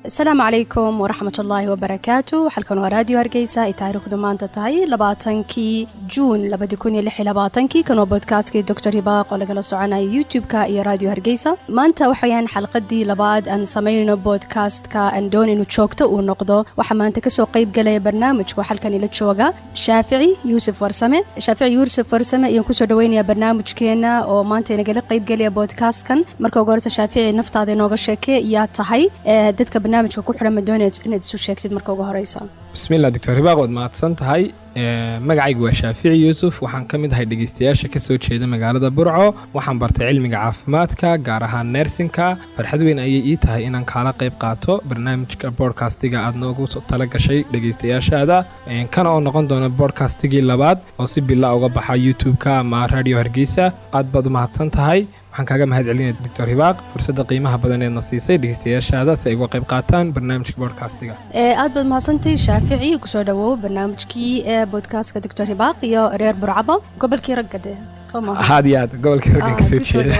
Asalaamu calaykum waraxmat ullaahi wabarakaatu. Halkan waa Raadiyo Hargeysa, ay taariikhdu maanta tahay 20-kii Juun 2026-kii. Kan waa podcastkii Doctor Hibaaq oo lagala soconaya YouTube-ka iyo Raadiyo Hargeysa. Maanta waxayaan xalqadii labaad aan samaynayno podcastka aan doon inuu joogto uu noqdo. Waxaa maanta kasoo qayb galaya barnaamijka oo halkan ila jooga Shaafici Yuusuf Warsame. Shaafici Yuusuf Warsame ayaan kusoo dhaweynaya barnaamijkeena oo maanta inagala qayb galaya podcastkan. Marka ugu horeysa, Shaafici, naftaada inooga sheekee. Yaa tahay? Dadka barnaamijka ku xiran ma doonaya inaad isu sheegtid marka ugu horeysa? Bismillah, Doctor Hibaaq, waad mahadsan tahay. Magacaygu waa Shaafici Yuusuf. Waxaan ka mid ahay dhegeystayaasha kasoo jeeda magaalada Burco. Waxaan bartay cilmiga caafimaadka, gaar ahaan nursing-ka. Farxad weyn ayay ii tahay inaan kaala qayb qaato barnaamijka podcastiga aad noogu tala gashay dhegeystayaashaada, kana oo noqon doona podcastigii labaad oo si bila uga baxa YouTube-ka ama Radio Hargeysa. Aad baad u mahadsan tahay. Waxaan kaaga mahad celinaya, Doctor Hibaaq, fursadda qiimaha badan eedna siisay dhegeystayaashaada si ay uga qayb qaataan barnaamijka podcastiga. Aad baad mahadsantahay, Shaafici. Kusoo dhawow barnaamijkii podcastka Doctor Hibaaq iyo reer Burcaba, gobolkii ragga dee, soo maaha? Aad iyo aad, gobolkii ragga kasoo jeeda.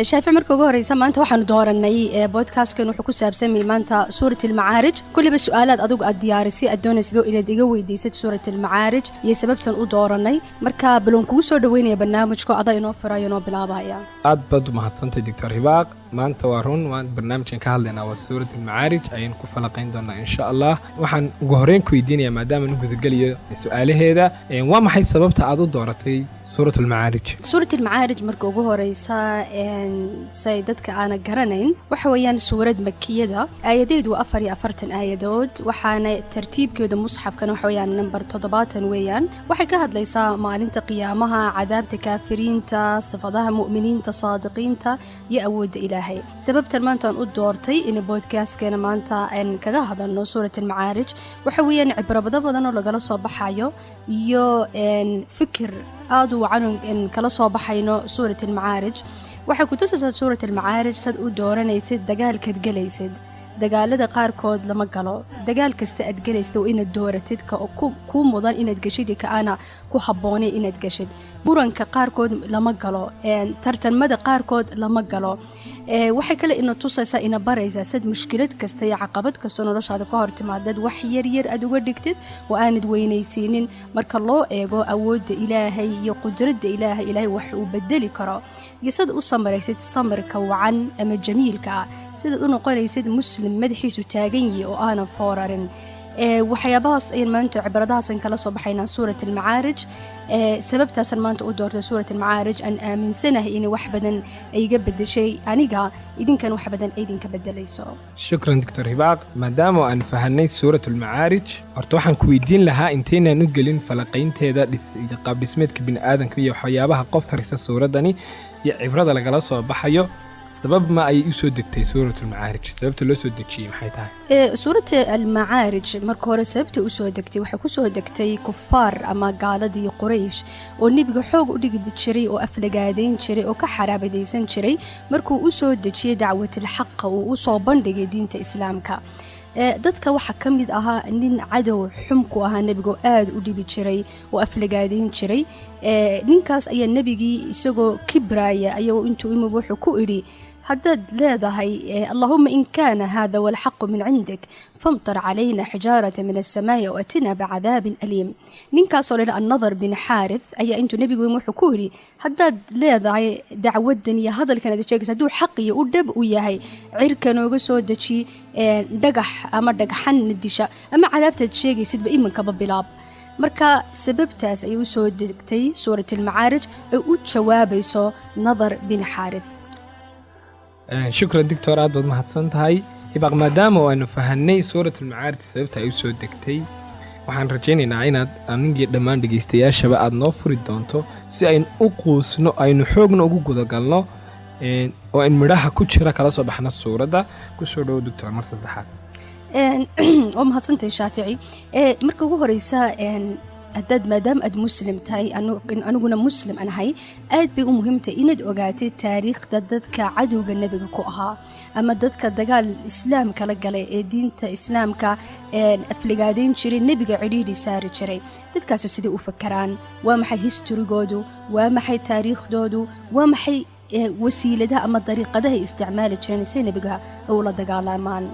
Shaafici, marka ugu horeysa maanta waxaanu dooranay podcastkan wuxuu ku saabsanayay maanta Suurat Almacaarij. Kulliba su-aalaad adigu aad diyaarisay, aad doonaysid inaad iga weydiisad Suurat Almacaarij iyo sababtan u dooranay. Marka baloon kugu soo dhaweynaya barnaamijka, adaa inoo firayo, inoo bilaabaya. Aad baad u mahadsantahay, Doctor Hibaaq. Maanta waa run, waan barnaamijkan ka hadlaynaa waa Suurat Almacaarij, ayaan ku falaqayn doonaa insha Allah. Waxaan ugu horreyn ku weydiinayaa, maadaama u gudageliyo su-aalaheeda, waa maxay sababta aad u dooratay Suurat Almacaarij? Suurat Almacaarij marka ugu horeysa, say dadka aana garanayn, waxa weeyaan suurad makiyada. Aayadeedu waa 44 aayadood, waxaana tartiibkeedu musxafkana waxa weeyaan number 70 weeyaan. Waxay ka hadlaysaa maalinta qiyaamaha, cadaabta kaafiriinta, sifadaha mu'miniinta saadiqiinta iyo awoodda Ilaahay. Sababtan maantaan u doortay in podcastkeena maanta aan kaga hadalno Suurat Almacaarij waxa weeyaan cibrabado badan oo lagala soo baxayo iyo fikir aada u wacan kala soo baxayno. Suurat Almacaarij waxay ku tusaysaa, Suurat Almacaarij, sad u dooranaysid dagaalkaad gelaysid. Dagaalada qaarkood lama galo. Dagaal kasta aad gelaysid waa inaad dooratid ka kuu mudan inaad geshid iyo ka aana ku habboonay inaad geshid. Muranka qaarkood lama galo, tartanmada qaarkood lama galo. Waxay kale ina tusaysaa, ina baraysaa sad mushkilad kasta iyo caqabad kasta noloshaada ka hor timaadad wax yaryar aad uga dhigtid oo aanad weynaysiinin marka loo eego awoodda Ilaahay iyo qudradda Ilaahay, Ilaahay wax uu bedeli karo, iyo sad u samaraysid samirka wacan ama jamiilka ah, sidaad u noqonaysid muslim madaxiisu taagan yihi oo aanan foorarin. Waxyaabahaas ayaan maanta cibradahaasaan kala soo baxaynaa Suurat Almacaarij. Sababtaasaan maanta u doortay Suurat Almacaarij, aan aaminsanahay in wax badan ay iga bedeshay aniga, idinkan wax badan ay idinka bedelayso. Shukran, Doctor Hibaaq. Maadaama aan fahanay Suurat Almacaarij, horta waxaan ku weydiin lahaa, intaynaan u gelin falaqaynteeda iyo qaabdhismeedka bini'aadanka iyo waxyaabaha qof tarisa suuraddani iyo cibrada lagala soo baxayo, sabab ma ayay u soo degtay Suuratulmacaarij? Sababta loo soo dejiyey maxay tahay? Suurat Almacaarij marka hore sababta usoo degtay, waxay kusoo degtay kufaar ama gaaladii Quraysh oo nebiga xoog u dhigi jiray oo aflagaadayn jiray oo ka xaraabadaysan jiray markuu usoo dejiyey dacwatilxaqa, uu usoo bandhigay diinta Islaamka. Dadka waxaa ka mid ahaa nin cadow xum ku ahaa nebiga oo aada u dhibi jiray oo aflagaadayn jiray. Ninkaas ayaa nebigii isagoo kibraaya ayagoo intuu imib wuxuu ku idhi: "Haddaad leedahay, اللهم إن كان هذا هو الحق من عندك فامطر علينا حجارة من السماء وأتنا بعذاب أليم." Ninkaasoo la Annadar bin Xaarith ayaa intuu nebigu wuxuu ku yidhi: "Haddaad leedahay dacwadan iyo hadalkan aad sheegaysa hadduu xaq iyo u dhab u yahay, cirka nooga soo deji dhagax ama dhagxan disha ama cadaabtaad sheegaysidba iminkaba bilaab." Marka sababtaas ayay usoo degtay Suurat Almacaarij, ay u jawaabayso Nadar bin Xaarith. Shukran, doctor, aad baad mahadsan tahay, Hibaaq. Maadaama aanu fahanay Suuratulmacaarij sababta ay u soo degtay, waxaan rajaynaynaa inaad anigii dhammaan dhegaystayaashaba aad noo furi doonto si aynu u quusno, aynu xoogna ugu gudagalno oo ayn midhaha ku jira kala soo baxno suuradda. Kusoo dhowo, doctor, mar saddexaad. Waa mahadsantahay, Shaafici. Marka ugu horeysa Haddaad maadaama aad Muslim tahay, aniguna Muslim aan ahay, aad bay u muhiimtahay inaad ogaatid taariikhda dadka cadowga Nebiga ku ahaa ama dadka dagaal Islaamka la galay ee diinta Islaamka afligaadeyn jiray, Nebiga cidhiidhi saari jiray. Dadkaasu siday u fakaraan, waa maxay historygoodu, waa maxay taariikhdoodu, waa maxay wasiiladaha ama dariiqadaha ay isticmaali jireen say Nebiga ula dagaalamaan?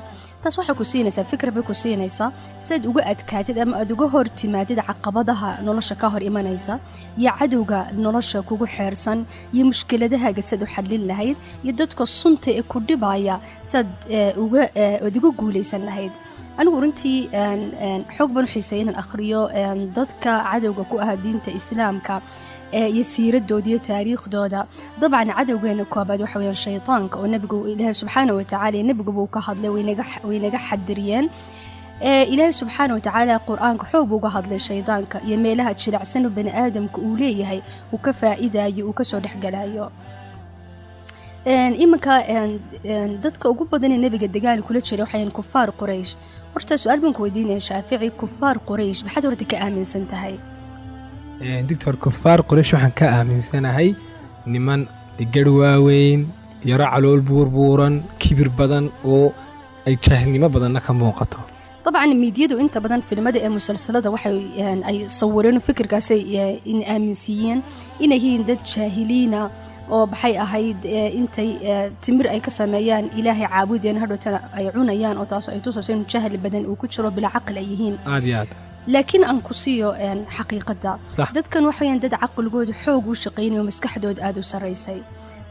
Taas waxay ku siinaysaa fikra bay ku siinaysaa si aad uga adkaatid ama aad uga hor timaadid caqabadaha nolosha ka hor imanaysa iyo cadowga nolosha kugu xeersan iyo mushkiladahaaga siaad u xallin lahayd iyo dadka sunta ee ku dhibaya saad aad uga guulaysan lahayd. Anigu runtii xoog baan u xiisay inaan akhriyo dadka cadowga ku ahaa diinta Islaamka iyo siiradooda iyo taariikhdooda. Dabcan, cadowgeena koobaad waxa weyaan shaytaanka, oo Nebigu, Ilaahay subxaana watacaala, Nebiguba uu ka hadlay, waynaga xadiriyeen. Ilaahay subxaana watacaala Qur-aanka xoog buu uga hadlay shaydaanka iyo meelaha jilicsan oo bani aadamka uu leeyahay uu ka faa'iidayo, uu kasoo dhexgalayo. Iminka dadka ugu badanee Nebiga dagaal kula jiray waxayan kufaar Quraysh. Horta su-aal baan ku weydiinaya, Shaafici, kufaar Quraysh maxaad horta ka aaminsan tahay? Doctor, kufaar Quraysh waxaan ka aaminsanahay niman garh waaweyn, yaro calool buurbuuran, kibir badan oo ay jaahilnimo badanna ka muuqato. Dabcan, miidyadu inta badan filimada ee musalsalada waxay ay sawireen fikirkaasay in aaminsiiyeen inay yihiin dad jaahiliina oo maxay ahayd intay timir ay ka sameeyaan Ilaahay caabudeen, hadhowtana ay cunayaan, oo taas ay tusayso inuu jahli badan uu ku jiro, bila caqli ay yihiin. Aad iyo aad. Laakiin aan ku siiyo xaqiiqadda. Dadkan waxayaan dad caqligooda xoog u shaqaynayo, maskaxdooda aada u sarraysay.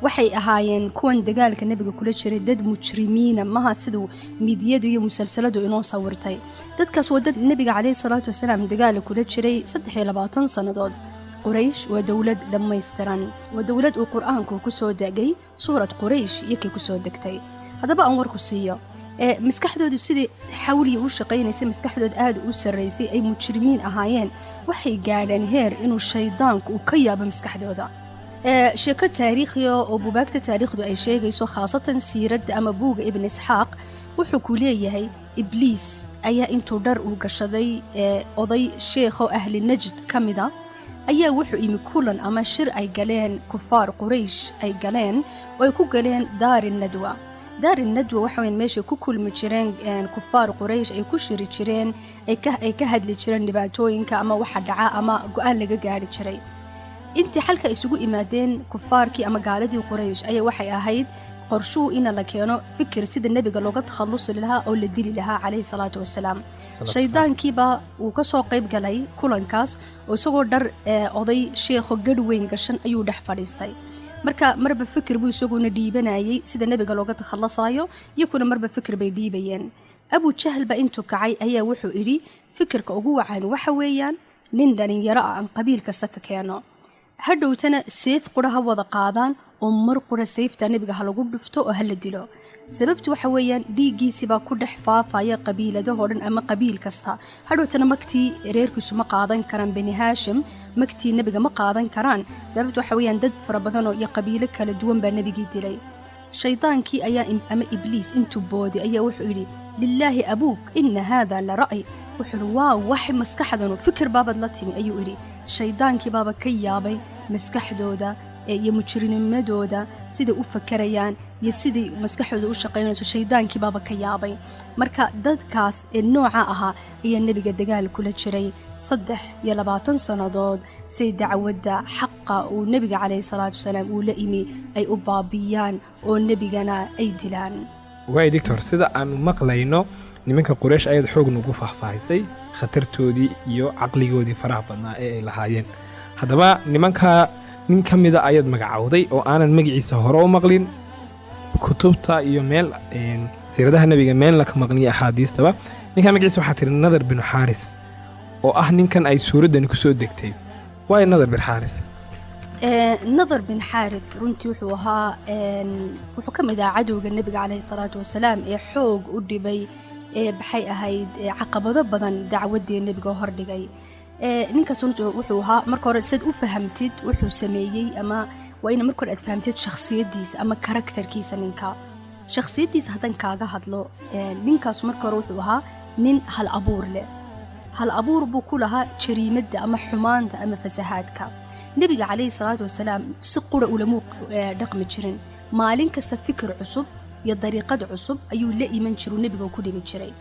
Waxay ahaayeen kuwan dagaalka Nebiga kula jiray dad mujrimiina maha siduu miidyadu iyo musalsaladu inoo sawirtay. Dadkaas waa dad Nebiga caleyhi salaatu wasalaam dagaala kula jiray 23 sannadood. Quraysh waa dowlad dhammaystiran, waa dowlad uu Qur-aanku ku soo degay, suurad Quraysh iyo kay kusoo degtay. Haddaba aan warku siiyo, maskaxdoodu sidii xawliya u shaqaynaysay, maskaxdooda aada u sarraysay, ay mujrimiin ahaayeen, waxay gaadheen heer inuu shaydaanku uu ka yaabo maskaxdooda. Sheeko taariikhiya oo buugaagta taariikhdu ay sheegayso, khaasatan siiradda ama buuga Ibn Isxaaq, wuxuu ku leeyahay Ibliis ayaa intuu dhar uu gashaday oday sheekho ahli Najd ka mida ayaa wuxuu imi kulan ama shir ay galeen kufaar Quraysh ay galeen oo ay ku galeen Daari Nadwa. Daari Nadwa waxa weyn meeshay ku kulmi jireen kufaar Quraysh, ay ku shiri jireen, ay ka hadli jireen dhibaatooyinka ama waxa dhaca ama go-aan laga gaari jiray. Intii xalka isugu imaadeen kufaarkii ama gaaladii Quraysh ayaa waxay ahayd qorshuhu ina la keeno fikir sida Nebiga looga takhallusi lahaa oo la dili lahaa calayhi salaatu wasalaam. Shaydaankiibaa uu ka soo qayb galay kulankaas oo isagoo dhar oday sheekho gadh weyn gashan ayuu dhex fadhiistay. Marka marba fikir buu isaguna dhiibanayay sida Nebiga looga takhallasayo, iyakuna marba fikir bay dhiibayeen. Abu Jahl ba intuu kacay ayaa wuxuu idhi, fikirka ugu wacan waxa weeyaan nin dhalinyaro ah aan qabiil kasta ka keeno, hadhowtana seef qura ha wada qaadaan oo mar qura seefta Nebiga ha lagu dhufto oo ha la dilo. Sababtu waxa weeyaan dhiiggiisibaa ku dhex faafaya qabiiladahoo dhan ama qabiil kasta, hadhowtana magtii reerkiisu ma qaadan karaan, Bani Haashim magtii Nebiga ma qaadan karaan. Sababtu waxa weeyaan dad fara badan oo iyo qabiilo kala duwan baa Nebigii dilay. Shaydaankii ayaa ama Ibliis intuu booday ayaa wuxuu yidhi, "Lilaahi abuuk, ina haada la ra'y." Wuxuu yidhi, "Waa wax maskaxdanu fikir baabad la timi," ayuu idhi. Shaydaankii baaba ka yaabay maskaxdooda iyo mujrinimadooda, siday u fakarayaan iyo siday maskaxdooda u shaqaynayso. Shaydaankii baaba ka yaabay. Marka dadkaas ee nooca ahaa ayaa Nebiga dagaal kula jiray 23 sannadood say dacwadda xaqa uu Nebiga calayhi salaatu wasalaam uu la imi ay u baabiyaan oo Nebigana ay dilaan. Waay doctor, sida aanu maqlayno nimanka Quraysh ayaad xoog nugu faahfaahisay khatartoodii iyo caqligoodii faraha badnaa ee ay lahaayeen. Haddaba nimanka nin ka mida ayaad magacowday oo aanan magaciisa hore u maqlin kutubta iyo meel siiradaha Nebiga meelna ka maqniyo axaadiistaba. Ninkaa magaciisa waxaa tiri Nadar binu Xaaris, oo ah ninkan ay suuraddani ku soo degtay. Waayo Nadar bin Xaaris? Nadar bin Xaarid runtii wuxuu ahaa, wuxuu ka mid ahaa cadowga Nebiga caleyhi salaatu wasalaam ee xoog u dhibay, ee maxay ahayd caqabado badan dacwaddii Nebiga hordhigay. Ninkaas runtii wuxuu ahaa, marka hore sad u fahamtid wuxuu sameeyey ama waa ina marka hore aad fahamtid shakhsiyaddiisa ama characterkiisa. Ninka shakhsiyaddiisa haddaan kaaga hadlo, ninkaas marka hore wuxuu ahaa nin hal abuur leh. Hal abuur buu ku lahaa jariimadda ama xumaanta ama fasahaadka. Nebiga calayhi salaatu wasalaam si qura ulamuu dhaqmi jirin. Maalin kasta fikir cusub iyo dariiqad cusub ayuu la iman jiru, nebiga ku dhibi jiray.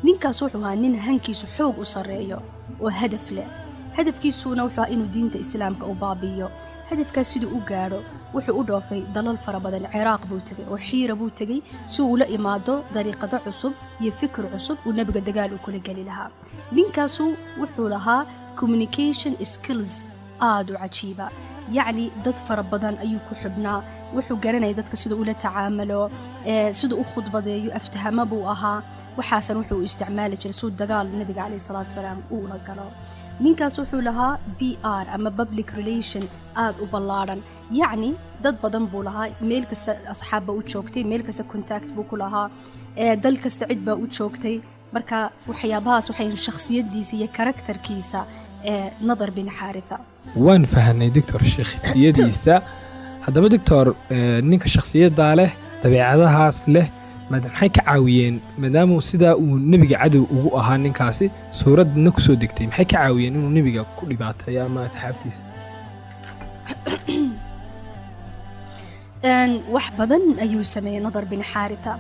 Ninkaas wuxuu ahaa nin hankiisu xoog u sarreeyo oo hadaf leh. Hadafkiisuna wuxuu ahaa inuu diinta Islaamka u baabi'iyo. Hadafkaas siduu u gaadho, wuxuu u dhoofay dalal fara badan. Ciraaq buu tegay oo Xiira buu tegay si uu ula imaado dariiqado cusub iyo fikir cusub uu nebiga dagaal u kula geli lahaa. Ninkaasu wuxuu lahaa communication skills aada u cajiiba, yacni dad fara badan ayuu ku xidhnaa. Wuxuu garanaya dadka siduu ula tacaamalo, siduu u khudbadeeyo. Aftahamo buu ahaa. Waxaasan wuxuu u isticmaali jiray suu dagaal nebiga caleyhi salaatu wasalaam uu ula galo. Ninkaas wuxuu lahaa PR ama public relation aada u ballaadhan, yacni dad badan buu lahaa. Meel kasta asxaab baa u joogtay, meel kasta contact buu ku lahaa, dal kasta cid baa u joogtay. Marka waxyaabahaas waxay shakhsiyadiisa iyo characterkiisa ee Nadar bin Xaaritha. Waan fahanay, doctor, shakhsiyadiisa. Haddaba, doctor, ninka shakhsiyaddaa leh, dabeecadahaas leh, maxay ka caawiyeen, maadaamuu sidaa uu nebiga cadow ugu ahaa ninkaasi, suuradna kusoo degtay, maxay ka caawiyeen inuu nebiga ku dhibaateeyo ama asxaabtiisa? Wax badan ayuu sameeyey Nadar bin Xaaritha.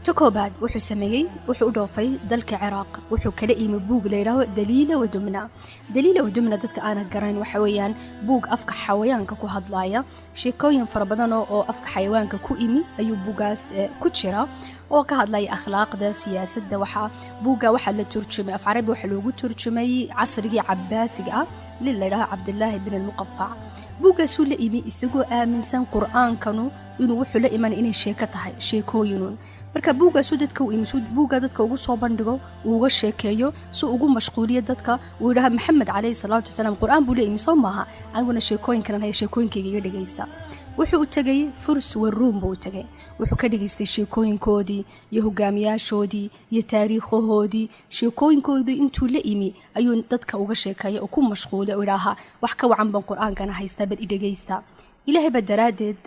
Ta koobaad wuxuu sameeyey, wuxuu u dhoofay dalka Ciraaq. Wuxuu kala imi buug la yidhaaho Daliila Wadumna. Daliila Wadumna, dadka aana garayn, waxa weeyaan buug afka xayawaanka ku hadlaaya. Sheekooyin fara badan oo afka xayawaanka ku imi ayuu buugaas ku jira oo ka hadlaya akhlaaqda, siyaasadda. Waxaa buugga waxaa la turjumay af Carabi, waxaa loogu turjumay casrigii Cabaasiga ah nin la yidhaaho Cabdilaahi bin Almuqafac. Buuggaasuu la imi isagoo aaminsan Qur'aankanu inuu wuxuu la imanay inay sheeko tahay, sheekooyinuun. Marka buuggaasuu dadka u imi suu buugga dadka ugu soo bandhigo, uu uga sheekeeyo, si ugu mashquuliyo dadka. Uu yidhaha, "Maxamed calayhi salaatu wasalaam Qur'aan buu la imi, soo maaha? Aniguna sheekooyinkanan haya, sheekooyinkayga iga dhegaysta." Wuxuu u tegay Furs wa Ruum buu u tegay. Wuxuu ka dhegaystay sheekooyinkoodii iyo hogaamiyaashoodii iyo taariikhahoodii. Sheekooyinkoodii intuu la imi ayuu dadka uga sheekeeya oo ku mashquulay oo idhaaha, "Wax ka wacan baan Qur-aankana haystaa, bal i dhegaysta." Ilaahay baa daraaddeed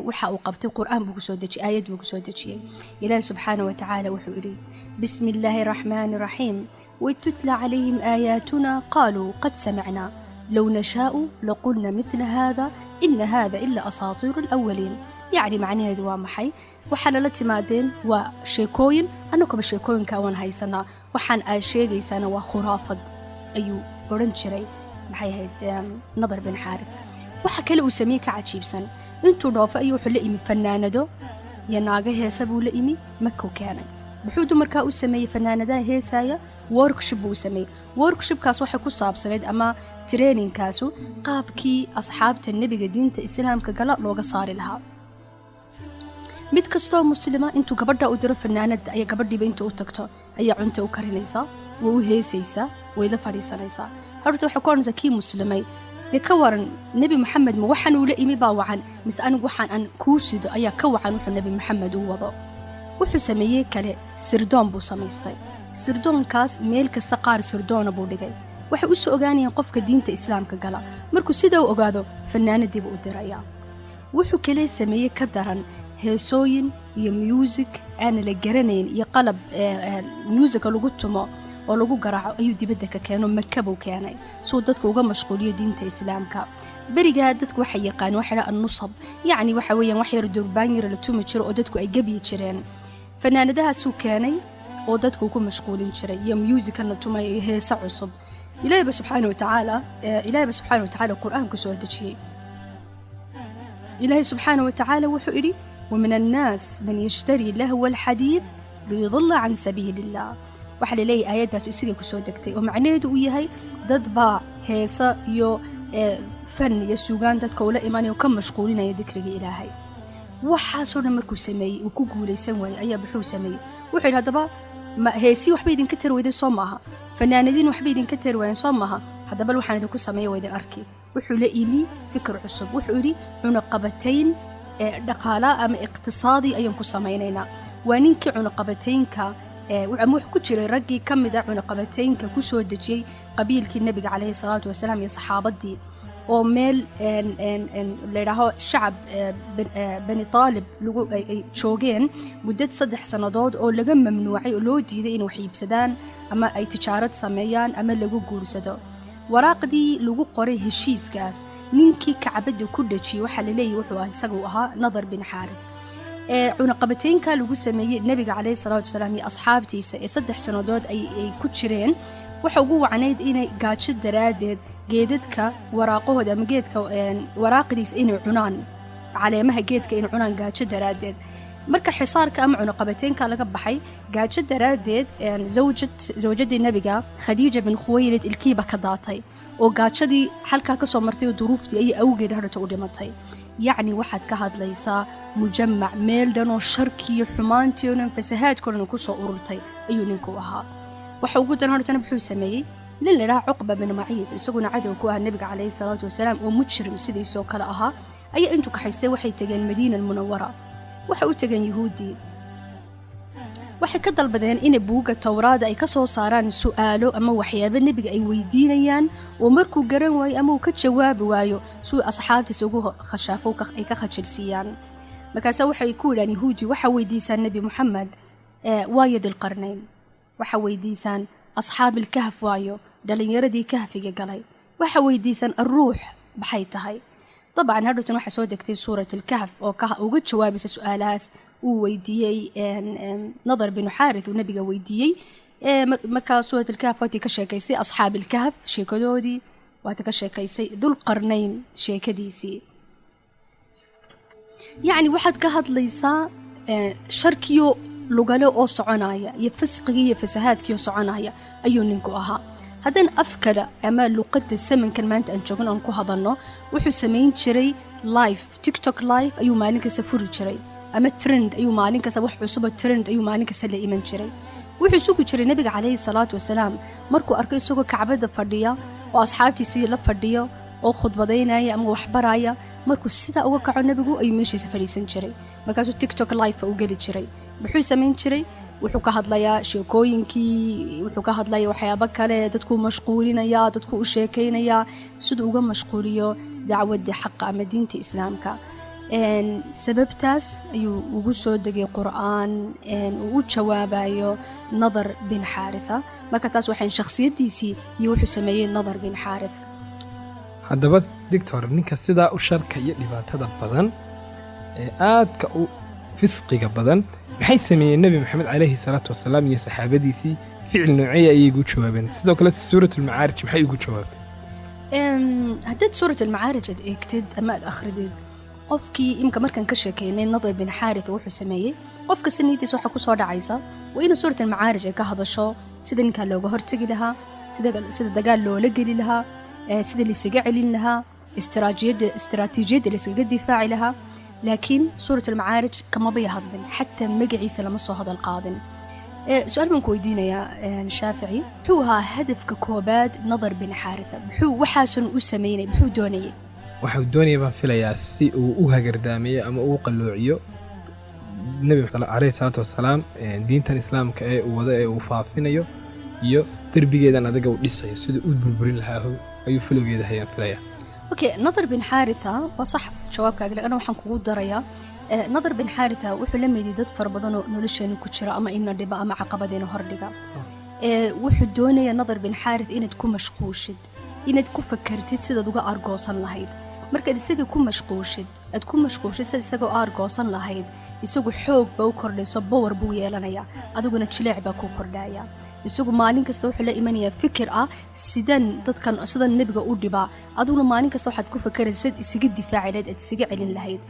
waxa uu qabtay, Qur-aan buu kusoo dejiyey, aayad buu kusoo dejiyey. Ilaahi subxaana wa tacaala wuxuu idhi, "Bismi illaahi araxmaani raxiim. Waid tutla calayhim aayaatuna qaaluu qad samicnaa low nashaa'u laqulna mithla hada ina hada ila asaatiiru alawaliin." Yacni macnaheedu waa maxay? Waxaana la timaadeen waa sheekooyin, annaguba sheekooyinka waan haysanaa. Waxaan aad sheegaysaana waa khuraafad, ayuu odhan jiray. Maxay ahayd Nadar bin Xaarith? Waxa kale uu sameeyey ka cajiibsan, intuu dhoofo ayuu wuxuu la imi fanaanado iyo naago heesa buu la imi, Makuu keenay. Muxuu dumarkaa u sameeyey, fanaanadaha heesaya? Workshop buu u sameeyey. Workshopkaas waxay ku saabsanayd ama trainingkaasu qaabkii asxaabta nebiga diinta Islaamka gala looga saari lahaa. Mid kastoo Muslima intuu gabadha u diro fanaanada, ayaa gabadhiiba inta u tagto ayaa cunto u karinaysaa, way u heesaysaa, way la fadhiisanaysaa. Horta waxay ku odhanaysaa kii Muslimay, "Dee ka waran Nebi Maxamed? Ma waxaan uu la imi baa wacan, mise anigu waxaan aan kuu sido ayaa ka wacan wuxuu Nebi Maxamed uu wado?" Wuxuu sameeyey kale, sirdoon buu samaystay. Sirdoonkaas meel kasta qaar sirdoona buu dhigay. Waxay u soo ogaanayeen qofka diinta Islaamka gala. Markuu sidaa u ogaado, fanaanadiibu u dirayaa. Wuxuu kale sameeyey ka daran, heesooyin iyo muusig aana la garanayn iyo qalab muusika lagu tumo oo lagu garaaco ayuu dibadda ka keeno, Maka buu keenay suu dadka uga mashquuliyo diinta Islaamka. Berigaa dadku waxay yaqaaneen waxa dha annusab, yacni waxa weeyaan wax yar durbaan yar la tumi jiro oo dadku ay gebyi jireen. Fanaanadahaasuu keenay oo dadku ku mashquulin jiray iyo muusikan la tumay iyo heese cusub. Ilaahayba subxaana wa tacaala Qur-aanku soo dejiyey. Ilaahay subxaana wa tacaala wuxuu idhi, "ومن الناس من يشتري لهو الحديث ليضل عن سبيل الله." Waxaa la leeyahay aayaddaas isagay kusoo degtay, oo macnaheedu uu yahay dad baa heesa iyo fan iyo suugaan dadka ula imanaya oo ka mashquulinaya dikriga Ilaahay. Waxaasoo dhan markuu sameeyey, uu ku guulaysan waayey, ayaa muxuu sameeyey? Wuxuu yidhi, "Haddaba ma heesii waxba idinka tari weyday, soo maaha? Fanaanadiin waxba idinka tari waayeen, soo maaha? Haddaba waxaan idinku sameeya waa idin arki." Wuxuu la imi fikir cusub. Wuxuu yidhi, "Cunaqabatayn dhaqaala ama iqtisaadi ayaan ku samaynaynaa." Waa ninkii cunaqabataynka ama wuxuu ku jiray raggii ka mid a cunaqabataynka ku soo dejiyey qabiilkii nebiga calayhi salaatu wasalaam iyo saxaabadii. Oo meel layidhaaho Shacab Bani Taalib lagu ay joogeen muddad 3 sannadood, oo laga mamnuucay oo loo diiday inay wax iibsadaan ama ay tijaarad sameeyaan ama lagu guursado. Waraaqdii lagu qoray heshiiskaas ninkii Kacbadda ku dhajiyey waxaa la leeyahy wuxuu isagu ahaa Nadar bin Xaarith. Ee cunaqabateynka lagu sameeyey Nebiga caleyhi salaatu wasalaam iyo asxaabtiisa ee 3 sannadood ay ku jireen, waxa ugu wacnayd inay gaajo daraaddeed geedadka waraaqahooda ama geedka waraaqdiisa inay cunaan, caleemaha geedka inay cunaan gaajo daraaddeed. Marka xisaarka ama cunaqabateynka laga baxay, gaajo daraaddeed zawjadii Nebiga, Khadiija bin Khuwaylid, ilkiiba ka daatay oo gaajadii halkaa ka soo martay oo duruuftii ayay awgeed hadhata u dhimatay. Yacni waxaad ka hadlaysaa mujamac meel dhan oo sharkiiyo xumaantii oo dhan, fasahaadkao dhan kusoo ururtay ayuu ninku ahaa. Waxa ugu daran hortana muxuu sameeyey? Nin la idhaha Cuqba bin Maciid, isaguna cadow ku ah Nebiga caleyhi salaatu wasalaam oo mujrim sidiisoo kale ahaa, ayaa intuu kaxaystay waxay tegeen Madiina Almunawara. Waxay u tegeen Yuhuuddii, waxay ka dalbadeen inay buugga Towraada ay ka soo saaraan su'aalo ama waxyaabo Nebiga ay weydiinayaan, oo markuu garan waayo ama uu ka jawaabi waayo suu asxaabtiisa ugu khashaafo ay ka khajilsiiyaan. Markaase waxay ku yidhahan Yahuudi: "Waxaa weydiisaan Nebi Moxamed waayo Dilqarnayn, waxaa weydiisaan Asxaabilkahf, waayo dhallinyaradii kahfiga galay, waxaa weydiisaan Alruux maxay tahay." Dabcan hadhowtan waxaa soo degtay Suurat Alkahf oo uga jawaabaysa su-aalahaas uu weydiiyey Nadar binu Xaarith uu Nabiga weydiiyey. Markaa Suurat Alkahf waatii ka sheekaysay Asxaab Alkahf sheekadoodii, waatii ka sheekaysay Dulqarnayn sheekadiisii. Yacni waxaad ka hadlaysaa sharkiyo lugale oo soconaya iyo fisqigii iyo fasahaadkiio soconaya ayuu ninku ahaa. Haddaan af kale ama luqadda samankan maanta aan joogno aan ku hadalno, wuxuu samayn jiray live, TikTok live ayuu maalin kasta furi jiray, ama trend ayuu maalin kasta, wax cusubo trend ayuu maalin kasta la iman jiray. Wuxuu sugi jiray Nebiga calayhi salaatu wasalaam markuu arko isagoo Kacbadda fadhiya oo asxaabtiisii la fadhiyo oo khudbadaynaya ama waxbaraya. Markuu sidaa uga kaco Nebigu ayuu meeshiisa fadhiisan jiray, markaasuu TikTok live u geli jiray. Muxuu samayn jiray? Wuxuu ka hadlayaa sheekooyinkii, wuxuu ka hadlayaa waxyaabo kale, dadkuu mashquulinayaa, dadkuu u sheekaynayaa siduu uga mashquuliyo dacwadda xaqa ama diinta Islaamka. Sababtaas ayuu ugu soo degay Qur'aan uu u jawaabayo Nadar bin Xaaritha. Marka taas waxayn shakhsiyaddiisii iyo wuxuu sameeyey Nadar bin Xaarith. Haddaba doctor, ninka sidaa u sharka iyo dhibaatada badan ee aadka u fisqiga badan, maxay sameeyeen Nebi Maxamed calayhi salaatu wasalaam iyo saxaabadiisii? Ficil nooceeya ayay ugu jawaabeen? Sidoo kale Suuratulmacaarij maxay ugu jawaabtay? Haddaad Suurat Almacaarij aad eegtid ama aad akhridid, qofkii imka markaan ka sheekeynay Nadar bin Xaarith wuxuu sameeyey, qof kasta niyadiisa waxaa kusoo dhacaysa waa inuu Suurat Almacaarij ay ka hadasho sida ninkaa looga hortegi lahaa, sida dagaal loola geli lahaa, sida laysaga celin lahaa, istiraatiijiyadda layskaga difaaci lahaa. Laakiin Suurat Almacaarij kamabay hadlin, xataa magaciisa lama soo hadal qaadin. Su-aal baan ku weydiinayaa, Shaafici: muxuu ahaa hadafka koobaad Nadar bin Xaaritha? Muxuu waxaasan u sameynay? Muxuu doonayay? Waxau doonaya baan filayaa si uu u hagardaamiyo ama uu qalloociyo Nebi Maxamed caleyhi salaatu wasalaam, diintan Islaamka ee uu wado ee uu faafinayo iyo derbigeedan adaga uu dhisayo, siduu u burburin lahaa ayuu filowgeeda hayaan filaya. Okay, Nadar bin Xaaritha waa sax jawaabkaaga. Ana waxaan kugu darayaa, Nadar bin Xaaritha wuxuu la meydiyay dad fara badan oo nolosheena ku jira ama ina dhiba ama caqabadeena hordhiga. Wuxuu doonayaa Nadar bin Xaarith inaad ku mashquushid, inaad ku fakartid sidaad uga argoosan lahayd. Markaad isaga ku mashquushid, aad ku mashquushid sidaad isaga u argoosan lahayd, isagu xoog ba u kordhayso, power buu yeelanayaa, adiguna jileec baa kuu kordhaya. Isagu maalin kasta wuxuu la imanayaa fikir ah sidan dadkan, sidan Nebiga u dhibaa. Adiguna maalin kasta waxaad ku fakaraysa sidaad isaga difaaci lahayd, aad isaga celin lahayd.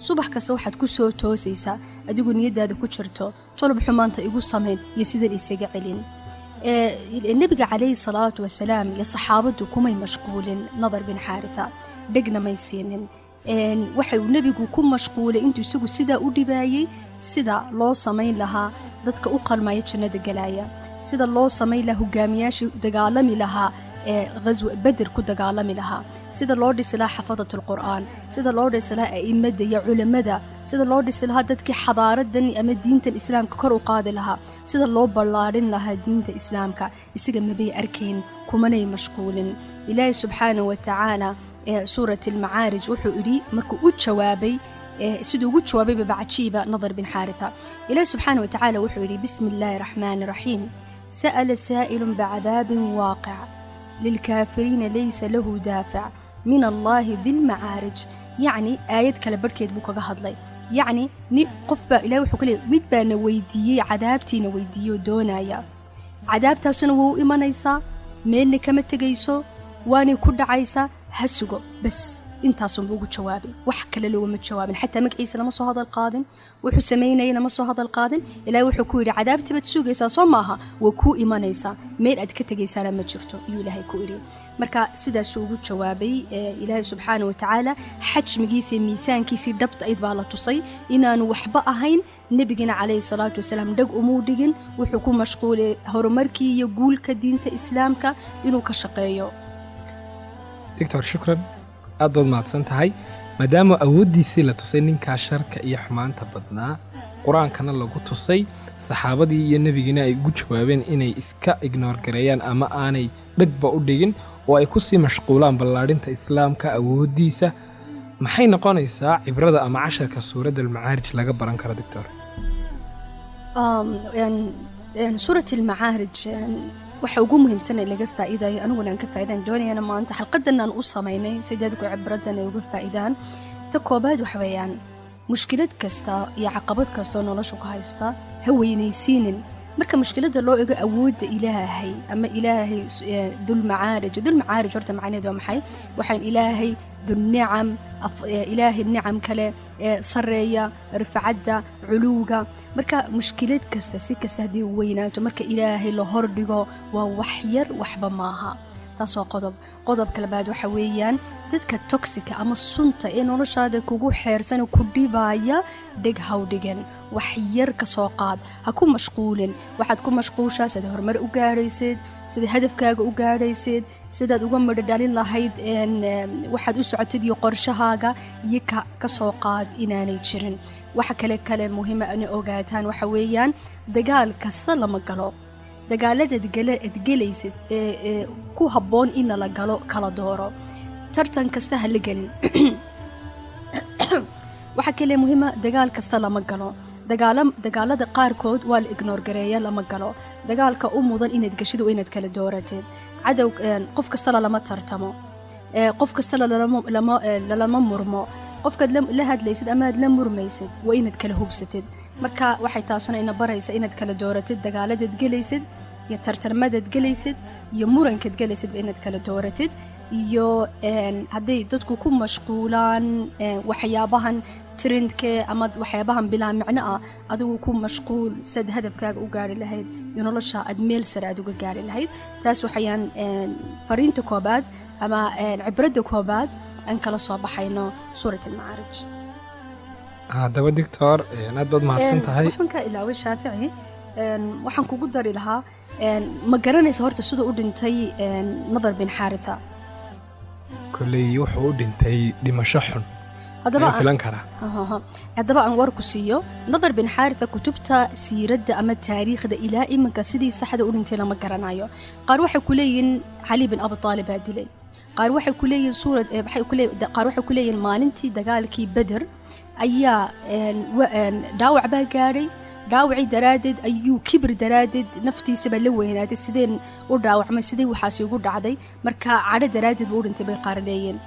Subax kasta waxaad ku soo toosaysaa adigu niyadaada ku jirto tolub xumaanta igu samayn iyo sidan isaga celin. Nebiga calayhi salaatu wasalaam iyo saxaabadu kumay mashquulin Nadar bin Xaaritha, dhegna may siinin. Waxa uu Nebigu ku mashquulay intuu isagu sidaa u dhibaayey sida loo samayn lahaa dadka u qalmaya jannada galaya, sida loo samayn lahaa hogaamiyaashii dagaalami lahaa ee ghaswa Beder ku dagaalami lahaa, sida loo dhisi lahaa xafadat alqur'aan, sida loo dhisi lahaa a'immada iyo culimmada, sida loo dhisi lahaa dadkii xadaaradan ama diintan Islaamka kor u qaadi lahaa, sida loo ballaadhin lahaa diinta Islaamka. Isaga mabay arkayn, kumanay mashquulin. Ilaahay subxaanahu wa tacaala. Suurat Almacaarij wuxuu idhi markuu u jawaabay, siduu ugu jawaabay baba cajiiba Nadar bin Xaaritha. Ilaahi subxaana wa tacaala wuxuu yidhi: "Bismi illaahi raxmaani raxiim. Sa'ala saa'ilun bicadaabin waaqic, lilkaafiriina laysa lahu daafic, min Allahi di lmacaarij." Yacni aayad kale barhkeed buu kaga hadlay. Yacni ni qof baa Ilahi wuxuu ku leeyay mid baana weydiiyey cadaabtiina, weydiiyey oo doonaya cadaabtaasuna wuu u imanaysaa, meelna kama tegayso, waanay ku dhacaysaa, ha sugo bas. Intaasunbuu ugu jawaabay, wax kale loogama jawaabin. Xataa magaciisa lama soo hadal qaadin, wuxuu samaynayay lama soo hadal qaadin. Ilaahay wuxuu ku yidhi: "Cadaabtii baad sugaysaa, soo maaha? Waa kuu imanaysaa, meel aad ka tegaysaana ma jirto," ayuu Ilaahay ku yidhi. Marka sidaasuu ugu jawaabay. Ilaahay subxaana wa tacaala xajmigiisa iyo miisaankiisii dhabta ayd baa la tusay inaanu waxba ahayn. Nebigina calayhi salaatu wasalaam dhag umuu dhigin, wuxuu ku mashquulay horumarkii iyo guulka diinta Islaamka inuu ka shaqeeyo. Doctor, shukran, aad baad mahadsan tahay. Maadaama awooddiisii la tusay ninkaa sharka iyo xumaanta badnaa, qur-aankana lagu tusay, saxaabadii iyo nebigiina ay ugu jawaabeen inay iska ignore gareeyaan ama aanay dhegba u dhigin oo ay kusii mashquulaan ballaadhinta Islaamka awooddiisa, maxay noqonaysaa cibrada ama casharka Suuradda Almacaarij laga baran karo, doctor? Suurat Almacaarij waxa ugu muhiimsan ee laga faa'iidayo, aniguna aan ka faa'iidaan doonayana maanta xalqadan aan u samaynay si dadku cibradan ay uga faa'iidaan, ta koobaad waxa weeyaan: mushkilad kasta iyo caqabad kasta oo nolosha ku haysta ha weynaysiinin marka mushkiladda loo ego awoodda Ilaahay ama Ilaahay Dulmacaarij. Dulmacaarij horta macnaheedu waa maxay? Waxaan Ilaahay dunicam, Ilaahay nicam kale ee sareeya, rifcadda, culuwga. Marka mushkilad kasta, si kasta haddii u weynaato, marka Ilaahay la hordhigo waa wax yar, waxba maaha. Taas waa qodob. Qodobka labaad waxa weeyaan: dadka toxic-ka ama sunta ee noloshaada kugu xeersan ku dhibaya dheg haw dhigan, wax yar ka soo qaad, ha ku mashquulin. Waxaad ku mashquushaa sidaad horumar u gaadhaysid, sida hadafkaaga u gaadhaysid, sidaad uga midho dhalin lahayd waxaad u socotid iyo qorshahaaga iyo ka soo qaad inaanay jirin. Waxa kale muhiima inay ogaataan waxa weeyaan: dagaal kasta lama galo. Dagaaladaad aad gelaysid ee ku habboon in la galo kala dooro, tartan kasta ha la gelin. Waxaa kale muhiima: dagaal kasta lama galo. Dagaalada qaarkood waa la ignore gareeya, lama galo. Dagaalka u mudan inaad gashid waa inaad kala doorateed. Cadow qof kastala lama tartamo, qof kastala lalama murmo. Qofkaad la hadlaysid ama aad la murmaysid waa inaad kala hubsatid. Marka waxay taasuna ina baraysa inaad kala dooratid dagaaladaad gelaysid iyo tartarmadaad gelaysid iyo murankaad gelaysid, inaad kala dooratid. Iyo hadday dadku ku mashquulaan waxyaabahan trend-ke ama waxyaabahan bilaa micno ah, adigu ku mashquul sad hadafkaaga u gaari lahayd iyo nolosha aad meel sare aad uga gaari lahayd. Taas waxayaan fariinta koobaad ama cibradda koobaad aan kala soo baxayno Suurat Almacaarij. Haddaba doctor, aad baad mahadsan tahay. Waxaan ka ilaaway, Shaafici, waxaan kugu dari lahaa: ma garanaysa horta siduu u dhintay Nadar bin Xaaritha? Kolley wuxuu u dhintay dhimasho xun. Haddaba ayaan filan karaa. Haddaba aan war ku siiyo. Nadar bin Xaaritha kutubta siiradda ama taariikhda ilaa iminka sidii saxda u dhintay lama garanayo. Qaar waxay ku leeyihiin Cali bin Abi Aalib baa dilay, qaar waxay ku leeyihiin suurad waxay ku leeyihiin, qaar waxay ku leeyihiin maalintii dagaalkii Beder ayaa dhaawac baa gaadhay. Dhaawacii daraaddeed ayuu kibir daraaddeed naftiisaba la weynaaday, sideen u dhaawacmay, sidee waxaasi ugu dhacday, marka cadho daraaddeed buu u dhintay bay qaar leeyihiin.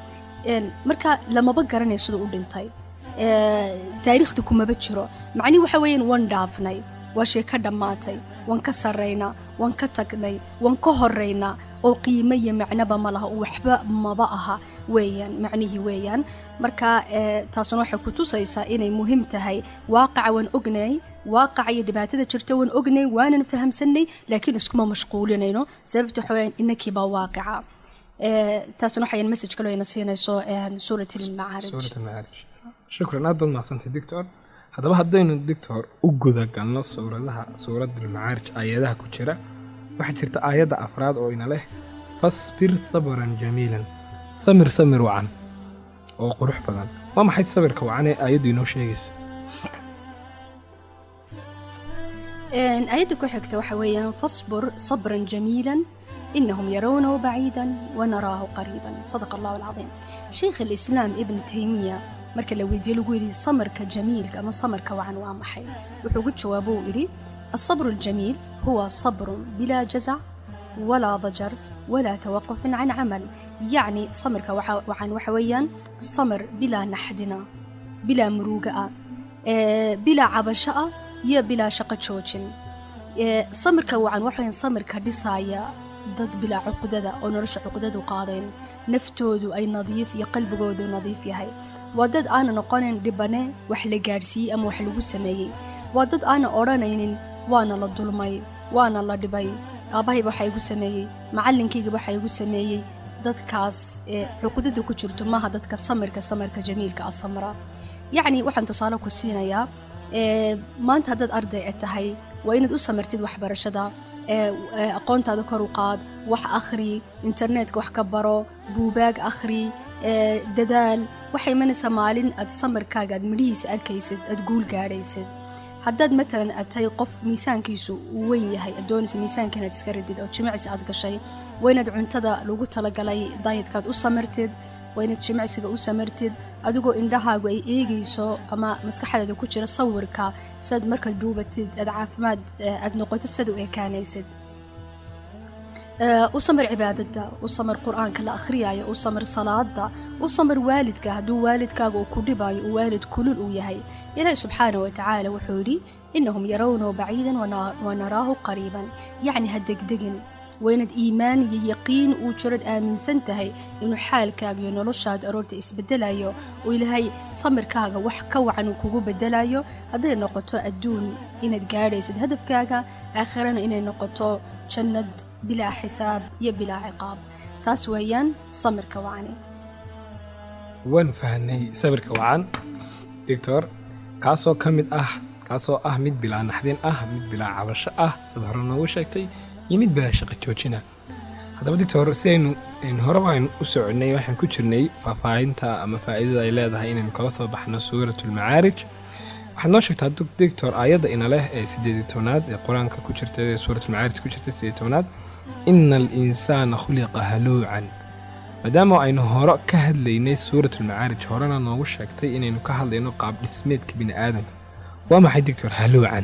Marka lamaba garanayo siduu u dhintay, taariikhda kumaba jiro. Macnihi waxa weeyaan waan dhaafnay, waa sheeko dhammaatay, waan ka sarraynaa, waan ka tagnay, waan ka horaynaa oo qiimo iyo macnoba ma laha, waxba maba aha weeyaan macnihii weeyaan. Marka taasuna waxay ku tusaysaa inay muhiim tahay. Waaqaca waan ognay, waaqaca iyo dhibaatada jirta waan ognay, waanan fahamsanay, laakiin iskuma mashquulinayno. Sababta waxa weeyaan inakii baa waaqica. Taasuna waxay message kaloo ina siinayso Suurat Almacaarij. Suurat Almacaarij. Shukran, aad baad mahadsantay, doctor. Haddaba haddaynu, doctor, u guda galno suuradaha, Suurat Almacaarij aayadaha ku jira, waxaa jirta aayadda afraad oo ina leh: "Fasbir sabran jamiilan", samir, samir wacan oo qurux badan. Waa maxay sabirka wacan ee aayaddu inoo sheegayso? Aayadda ku xigta waxa weeyaan: "Fasbir sabran jamiilan إنهم يرونه بعيدا ونراه قريبا. صدق الله العظيم. Sheikh Alislaam Ibn Taymiya marka la weydiiye lagu yidhi samarka jamiilka ama samarka wacan waa maxay, wuxuu ugu jawaabo uu yidhi: الصبر الجميل هو صبر بلا جزع ولا ضجر ولا توقف عن عمل. Yacni samirka wacan waxa weeyaan samir bilaa naxdina, bilaa muruga ah, bilaa cabasho ah iyo bilaa shaqo joojin. Samirka wacan waxa weeyaan samirka dhisaaya dad bilaa cuqdada oo nolosha cuqdadu qaadeen, naftoodu ay nadiif iyo qalbigoodu nadiif yahay. Waa dad aana noqonayn dhibane wax la gaadhsiiyey ama wax lagu sameeyey. Waa dad aana odhanaynin waana la dulmay, waana la dhibay, aabbahayba waxa igu sameeyey, macallinkayga waxa igu sameeyey. Dadkaas ee cuqdadu ku jirto maaha dadka samirka jamiilka ah samra. Yacni waxaan tusaale ku siinayaa, maanta haddaad arday tahay, waa inaad u samirtid waxbarashada, aqoontaada kor u qaad, wax akhri, internetka wax ka baro, buubaag akhri, dadaal. Waxay imanaysaa maalin aad samirkaaga aad midhihiisa arkaysid, aad guul gaadhaysid. Haddaad matalan aad tahay qof miisaankiisu uu weyn yahay, aad doonayso miisaanka inaad iska ridid oo jimicsi aad gashay, waa inaad cuntada lagu talagalay dietkaad u samirtid, waa inaad jimicsiga u samirtid, adigoo indhahaagu ay eegayso ama maskaxdaada ku jira sawirka siaad markaad dhuubatid aad caafimaad aad noqotid siaad u ekaanaysid. U samir cibaadada, u samir Qur-aanka la akhriyayo, u samir salaada, u samir waalidka hadduu waalidkaaga uu ku dhibayo, uu waalid kulul uu yahay. Ilaahi subxaanahu watacaala wuxuu yidhi: إنهم يرونه بعيدا ونراه قريبا. Yacni ha degdegin. Waa inaad iimaan iyo yaqiin uu jirad aaminsan tahay inuu xaalkaaga iyo noloshaada aroorta isbedelayo oo Ilaahay samirkaaga wax ka wacan uu kugu bedelayo, hadday noqoto adduun inaad gaadhaysid hadafkaaga, aakhirana inay noqoto jannad bilaa xisaab iyo bilaa ciqaab. Taas weeyaan samirka wacani. Waan fahnay sawirka wacan, doctor, kaasoo ka mid ah, kaasoo ah mid bilaa naxdin ah, mid bilaa cabasho ah sida hore noogu sheegtay, iyo mid bilaa shaqo joojina. Haddaba doctor, si aynu horeba aynu u soconay, waxaan ku jirnay faahfaahinta ama faa'iidada ay leedahay inaynu kala soo baxno Suuratulmacaarij. Waxaad noo sheegtaa, doctor, aayadda ina leh ee 18aad ee Qur-aanka ku jirta, ee Suuratulmacaarij ku jirta, 18aad: إن الإنسان خلق هلوعا. Maadaama aynu hore ka hadlaynay Suuratulmacaarij, horena noogu sheegtay inaynu ka hadlayno qaab dhismeedka bini aadamka, waa maxay, doctor, هلوعا?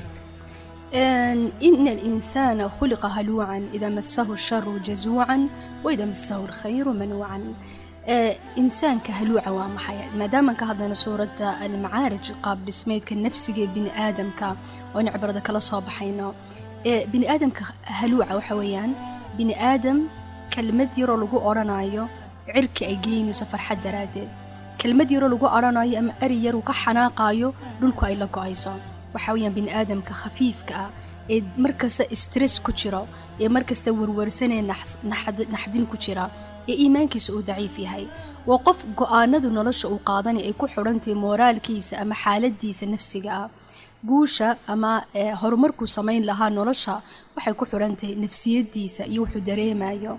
إن الإنسان خلق هلوعا إذا مسه الشر جزوعا وإذا مسه الخير منوعا. Insaanka haluuca waa maxay? Maadaamaan ka hadlayno suuradda Almacaarij, qaab dhismeedka nafsiga ee bini aadamka oo in cibrada kala soo baxayno, bini aadamka haluuca waxa weeyaan bini aadam kelmad yaroo lagu odhanayo cirka ay geynayso farxad daraaddeed, kelmad yaroo lagu odhanayo ama eri yar uu ka xanaaqaayo dhulku ay la go-ayso. Waxa weeyaan bini aadamka khafiifka ah ee markasta stress ku jiro, ee markasta warwarsanee naxdin ku jira, ee iimaankiisa uu daciif yahay. Waa qof go-aanadu nolosha uu qaadanay ay ku xidhantahay mooraalkiisa ama xaaladiisa nafsiga ah. Guusha ama horumarkuu samayn lahaa nolosha waxay ku xidhantahay nafsiyadiisa iyo wuxuu dareemayo.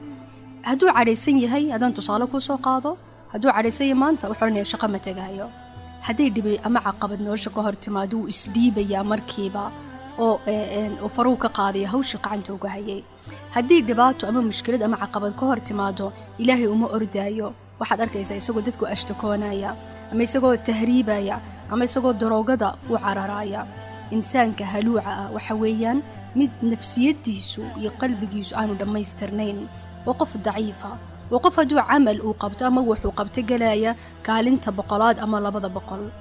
Hadduu cadhaysan yahay, haddaan tusaale kusoo qaado, hadduu cadhaysan yahay maanta, wuxuu odhanaya shaqo ma tegaayo. Hadday dhibay ama caqabad nolosha ka hor timaado, wuu isdhiibayaa markiiba oo faruu ka qaadaya hawshii qacanta uga hayay. Haddii dhibaato ama mushkilad ama caqabad ka hor timaado, Ilaahay uma ordaayo. Waxaad arkaysaa isagoo dadku ashtakoonaya ama isagoo tahriibaya ama isagoo daroogada u cararaya. Insaanka haluuca ah waxa weeyaan mid nafsiyadiisu iyo qalbigiisu aanu dhammaystirnayn. Waa qof daciifa. Waa qof hadduu camal uu qabto ama wuxuu qabto gelaya kaalinta 100aad ama 200.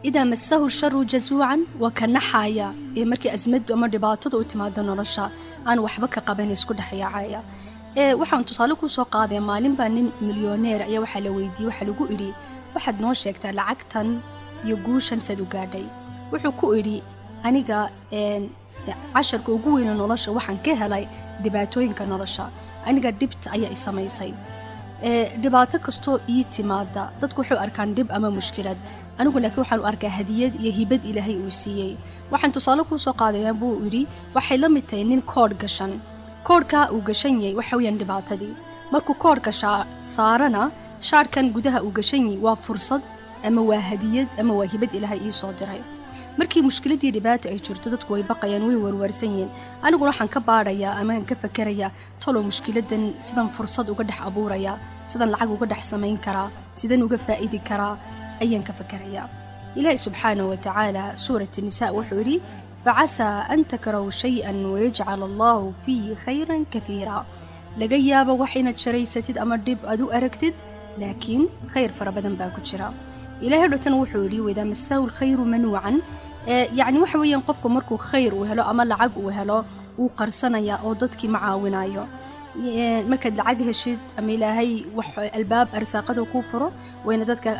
إذا مسه الشر جزوعا waa ka naxaya ee markii asmadu ama dhibaatadu u timaado nolosha aan waxba ka qaban, isku dhex yaacaya. Ee waxaan tusaale kuu soo qaadaya, maalin baa nin milyoneer ayaa waxaa la weydiiyey, waxaa lagu idhi: "Waxaad noo sheegtaa lacagtan iyo guushan saad u gaadhay?" Wuxuu ku idhi: "Aniga casharka ugu weyne nolosha waxaan ka helay dhibaatooyinka nolosha. Aniga dhibta ayaa i samaysay. Dhibaato kastoo ii timaada, dadku waxay u arkaan dhib ama mushkilad, anigu laakiin waxaan u arkaa hadiyad iyo hibad Ilaahay uu siiyey. Waxaan tusaale kuu soo qaadayaa," buu yidhi, "waxay la mid tahay nin koodh gashan. Koodhkaa uu gashan yahay waxa weeyaan dhibaatadii. Markuu koodhka saarana, shaarkan gudaha uu gashan yahay waa fursad ama waa hadiyad ama waa hibad Ilaahay ii soo diray." Markii mushkiladii dhibaato ay jirto, dadku way baqayaan, way warwarsan yihiin. Aniguna waxaan ka baadhayaa ama aan ka fakerayaa, talow mushkiladan sidan fursad uga dhex abuurayaa, sidan lacag uga dhex samayn karaa, sidan uga faa'idi karaa ayaan ka fakerayaa. Ilaahi subxaanahu wa tacaala suurat Nisaa wuxuu yidhi: "Facasaa an takrahu shay-an wayajcal Allahu fiihi khayran kathiira." Laga yaabo wax inaad sharaysatid ama dhib aad u aragtid, laakiin khayr fara badan baa ku jira. Ilaahay dhotana wuxuu yidhi: "Waidaa masahu lkhayru manuucan." Yacni waxa weeyaan, qofku markuu khayr uu helo ama lacag uu helo, wuu qarsanayaa oo dadkii ma caawinayo. Markaad lacag heshid ama Ilaahay wax albaab arsaaqada kuu furo, wayna dadka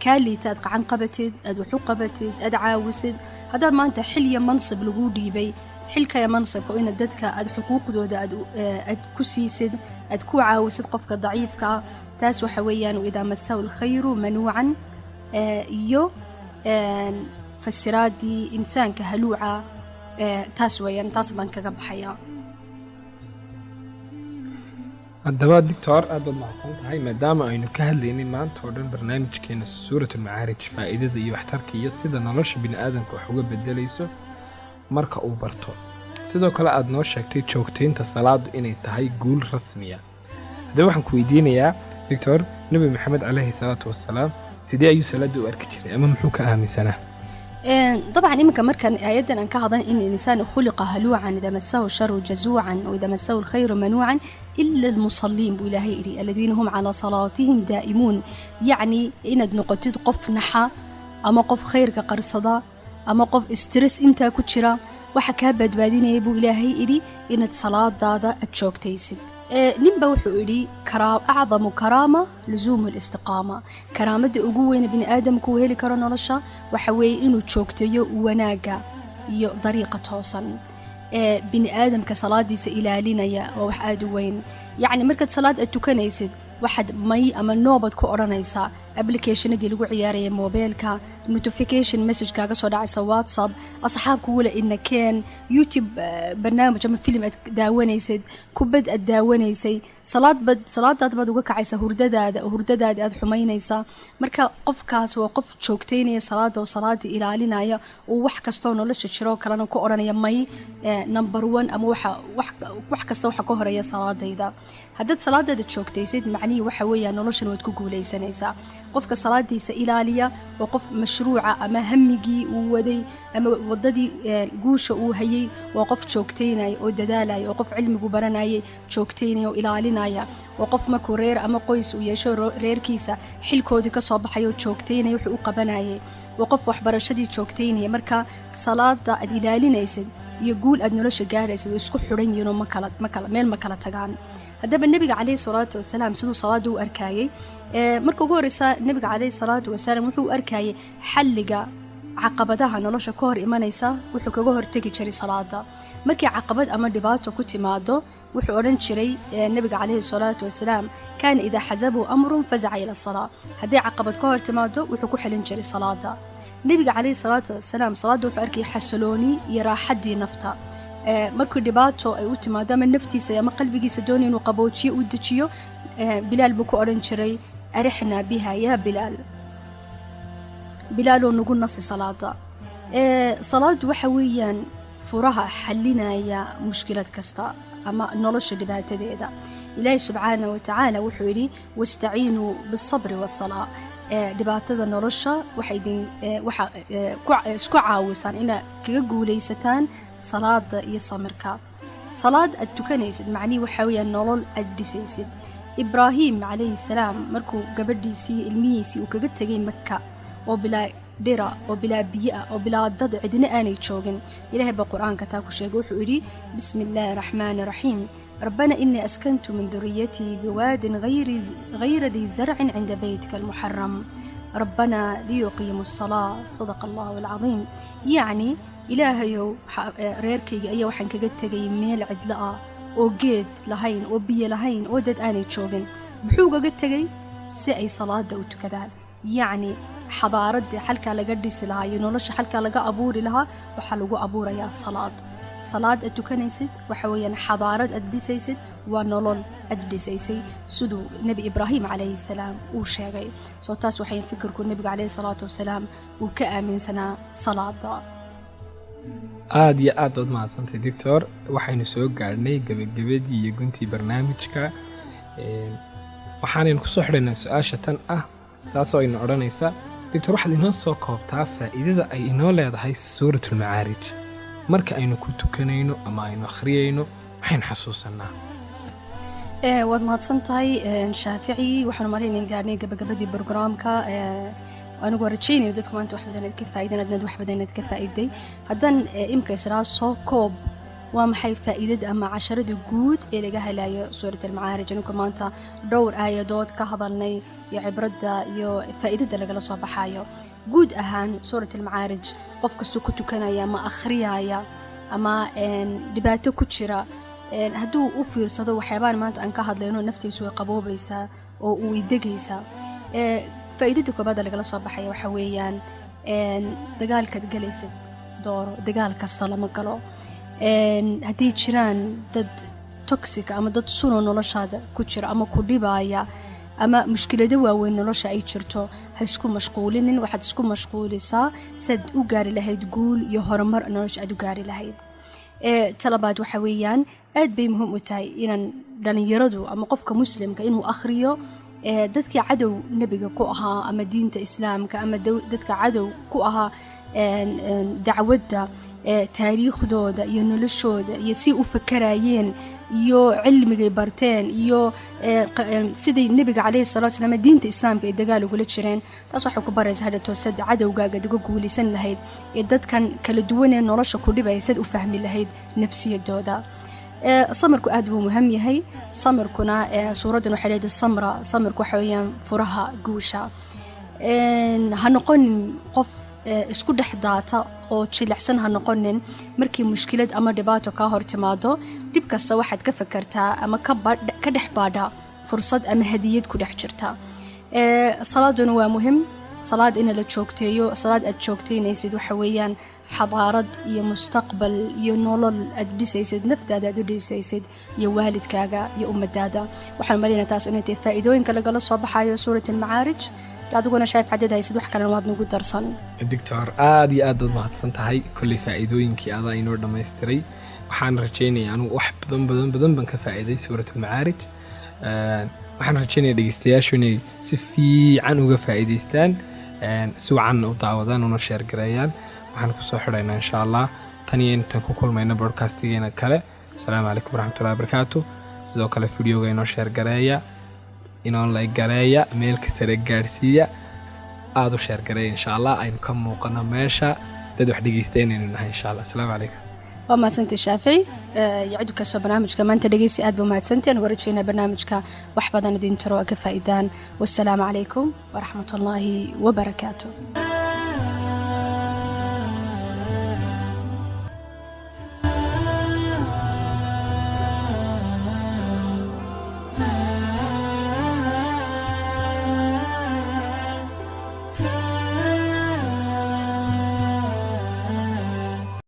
kaa liita aad qacan qabatid, aad wax u qabatid, aad caawisid. Haddaad maanta xil iyo mansib laguu dhiibay, xilkaya mansibka waa inaad dadka aad xuquuqdooda aad ku siisid, aad ku caawisid qofka daciifka ah. Taas waxa weeyaan "waidaa masahu lkhayru manuucan" iyo fasiraadii insaanka haluuca. Taas weeyaan, taas baan kaga baxayaa. Haddaba doctor, aad baad mahadsan tahay. Maadaama aynu ka hadlaynay maanta oo dhan barnaamijkeena Suuratulmacaarij, faa'iidada iyo waxtarka iyo sida nolosha bini aadamka wax uga bedelayso marka uu barto, sidoo kale aad noo sheegtay joogtaynta salaadu inay tahay guul rasmiya, haddaba waxaan ku weydiinayaa doctor, Nebi Maxamed caleyhi salaatu wasalaam sidee ayuu salaada u arki jiray ama muxuu ka aaminsanaa? Dabcan iminka markan aayadan aan ka hadlan, "in الإنسان خلق هلوعا إذا مسه الشر جزوعا وإذا مسه الخير منوعا إلا المصلين" buu Ilaahay yidhi, "الذين هم على صلاتهم دائمون". Yacni inaad noqotid qof naxa ama qof khayrka qarsada ama qof stress intaa ku jira, waxa kaa badbaadinaya buu Ilaahay idhi inaad salaadaada aad joogtaysid. Ninba wuxuu idhi: "أعظم كرامة لزوم الاستقامة." Karaamada ugu weyne bini aadamku uu heli karo nolosha waxa weeye inuu joogteeyo wanaagga iyo dariiqa toosan. Ee bini aadamka salaadiisa ilaalinaya waa wax aada u weyn. Yacni markaad salaad aad tukanaysid, waxaad may ama noobad ku odhanaysaa applicationadii lagu ciyaaraya mobeelka, notification message kaaga soo dhacaysa WhatsApp, asxaab kugula ina keen, YouTube barnaamij ama film aad daawanaysid, kubad aad daawanaysay. Salaad bad salaadaad baad uga kacaysa hurdadaada oo hurdadaada aad xumaynaysaa. Marka qofkaas waa qof joogtaynaya salaada oo salaada ilaalinaya oo wax kastoo nolosha jiroo kalena ku odhanaya may, number one ama waxa wax kasta waxa ka horeeya salaadayda. Haddaad salaadaada joogtaysid, macnihii waxa weeyaan noloshan waad ku guulaysanaysaa. Qofka salaadiisa ilaaliya waa qof mashruuca ama hamigii uu waday ama wadadii guusha uu hayay, waa qof joogtaynaya oo dadaalaya, oo qof cilmigu baranayay joogtaynaya oo ilaalinaya. Waa qof markuu reer ama qoys uu yeesho, reerkiisa xilkoodii kasoo baxay oo joogtaynaya wuxuu u qabanayay. Waa qof waxbarashadii joogtaynaya. Marka salaada aad ilaalinaysid iyo guul aad nolosha gaaraysid oo isku xidhan yihiin oo makala meel ma kala tagaan. Haddaba Nebiga caleyhi salaatu wasalaam siduu salaada u arkayay? Marka ugu horeysa, Nebiga caleyhi salaatu wasalaam wuxuu u arkayay xalliga caqabadaha nolosha ka hor imanaysa. Wuxuu kaga hortegi jiray salaada. Markii caqabad ama dhibaato ku timaado, wuxuu odhan jiray Nebiga caleyhi salaatu wasalaam: "كان إذا حزبه أمر فزع إلى الصلاة." Hadday caqabad ka hor timaado, wuxuu ku xelin jiray salaada. Nebiga caleyhi salaatu wasalaam salaada wuxuu arkayay xasalooni iyo raaxadii nafta. Markii dhibaato ay u timaado ama naftiisa ama qalbigiisa doonaya inuu qaboojiyo, uu dejiyo, Bilaal buu ku odhan jiray: "أرحنا بها يا بلال." Bilaaloo, nagu nasi salaada. Salaadu waxa weeyaan furaha xalinaya mushkilad kasta ama nolosha dhibaatadeeda. Ilaahi subxaana wa tacaala wuxuu yidhi: "واستعينوا بالصبر والصلاة." Dhibaatada nolosha waxay idin waxa isku caawisaan inaad kaga guulaysataan salaada iyo samirka. Salaad aad tukanaysid macnihii waxaa weeyaan nolol aad dhisaysid. Ibraahim calayhi salaam markuu gabadhiisii, ilmihiisii uu kaga tegay Maka oo bilaa dhira oo bilaa biyo ah oo bilaa dad, cidina aanay joogin, Ilaahay baa Qur-aanka taa ku sheegay. Wuxuu yidhi: "بسم الله الرحمن الرحيم. ربنا إني أسكنت من ذريتي بواد غير ذي زرع عند بيتك المحرم ربنا ليقيموا الصلاة." صدق الله العظيم. Yacni Ilaahayow, reerkayga ayaa waxaan kaga tegay meel cidlo ah oo geed lahayn oo biyo lahayn oo dad aanay joogin. Muxuu kaga tegay? Si ay salaada u tukadaan. Yacni xadaaradii xalkaa laga dhisi lahaa iyo nolosha xalkaa laga abuuri lahaa waxaa lagu abuurayaa salaad. Salaad aad tukanaysid waxa weeyaan xadaarad aad dhisaysid, waa nolol aad dhisaysay, siduu Nebi Ibraahim calayhi salaam uu sheegay. Soo taas waxay fikirku Nebigu calayhi salaatu wasalaam uu ka aaminsanaa salaada. Aada iyo aad baad mahadsantay, doctor. Waxaynu soo gaadhnay gebagabadii iyo guntii barnaamijka. Waxaanaynu kusoo xidhaynaa su-aasha tan ah, taasoo aynu odhanaysa: doctor, waxaad inoo soo koobtaa faa'iidada ay inoo leedahay Suuratulmacaarij. Marka aynu ku tukanayno ama aynu akhriyayno, maxaynu xasuusanaa? Waad mahadsan tahay, Shaafici. Waxaanu malayn gaarnay gabagabadii programka. Anigu rajaynayna dadku maanta wax badan aad ka faa'iideen, adnaad wax badan aad ka faa'iiday. Haddaan imka israa soo koob, waa maxay faa'iidada ama casharada guud ee laga helayo Suurat Almacaarij? Anigu maanta dhowr aayadood ka hadalnay iyo cibradda iyo faa'iidada lagala soo baxayo. Guud ahaan, Suurat Almacaarij qof kastoo ku tukanaya ama akhriyaya ama dhibaato ku jira, hadduu u fiirsado waxyaabahan maanta aan ka hadlayno, naftiisu way qaboobaysaa oo way degaysaa. Faa'iidada koobaad lagala soo baxaya waxa weeyaan, dagaalkaad galaysid dooro, dagaal kasta lama galo. Haddii jiraan dad toxic ama dad suno noloshaada ku jira ama ku dhibaya ama mushkilado waaweyn nolosha ay jirto, ha isku mashquulinin. Waxaad isku mashquulisaa saad u gaari lahayd guul iyo horumar nolosha aad u gaari lahayd. Talabaad waxa weeyaan, aad bay muhiim u tahay inaan dhalinyaradu ama qofka Muslimka inuu akhriyo dadkii cadow Nebiga ku ahaa ama diinta Islaamka ama dadka cadow ku ahaa dacwadda, taariikhdooda iyo noloshooda iyo si u fakarayeen iyo cilmigay barteen iyo siday Nebiga calayhi salatu wasalaam, diinta Islaamka ay dagaal ugula jireen. Taas waxay ku baraysaa hadhato sad cadowgaaga uga guulaysan lahayd ee dadkan kala duwan ee nolosha ku dhibaya, sad u fahmi lahayd nafsiyadooda. Samirku aad buu muhiim yahay. Samirkuna suuraddan waxay leedahay samra. Samirku waxa weeyaan furaha guusha. Ha noqonin qof isku dhex daata oo jilicsan. Ha noqonin markii mushkilad ama dhibaato kaa hor timaado. Dhib kasta waxaad ka fakartaa ama ka dhex baadha fursad ama hadiyad ku dhex jirta. Salaaduna waa muhim, salaad in la joogteeyo. Salaad aad joogteynaysid waxa weeyaan xadaarad iyo mustaqbal iyo nolol aad dhisaysid, naftaada aad u dhisaysid iyo waalidkaaga iyo ummadaada. Waxaan malaynaa taas inay tahay faa'iidooyinka lagala soo baxayo Suurat Almacaarij. Adiguna, Shaayif, cadad haysid, wax kalena waad nagu darsan. Doctor, aada iyo aad baad mahadsan tahay. Kolley faa'iidooyinkii adaa inoo dhammaystiray. Waxaan rajeynaya anigu wax badan badan badan baan ka faa'iiday Suuratulmacaarij. Waxaan rajeynaya dhegeystayaashu inay si fiican uga faa'iidaystaan, si wacanna u daawadaan una share gareeyaan. Waxaan kusoo xidhaynaa, insha Allah, tan iyo intaan ku kulmayna broadcastigeena kale, asalaamu calaykum waraxmatullahi wabarakaatu. Sidoo kale videoga inoo share gareeya, inoo like gareeya, meel kastana gaadhsiiya, aada u share gareeya. Insha Allah aynu ka muuqano meesha dad wax dhegeysta inaynu nahay, insha Allah. Asalaamu calaykum. Waa mahadsantay, Shaafici. Iyo cid kastoo barnaamijka maanta dhegeysi, aad baa mahadsantay. Aan uga rajeynaa barnaamijka wax badan idin taro ka faa'iidaan. Wassalaamu calaykum waraxmatullaahi wabarakaatu.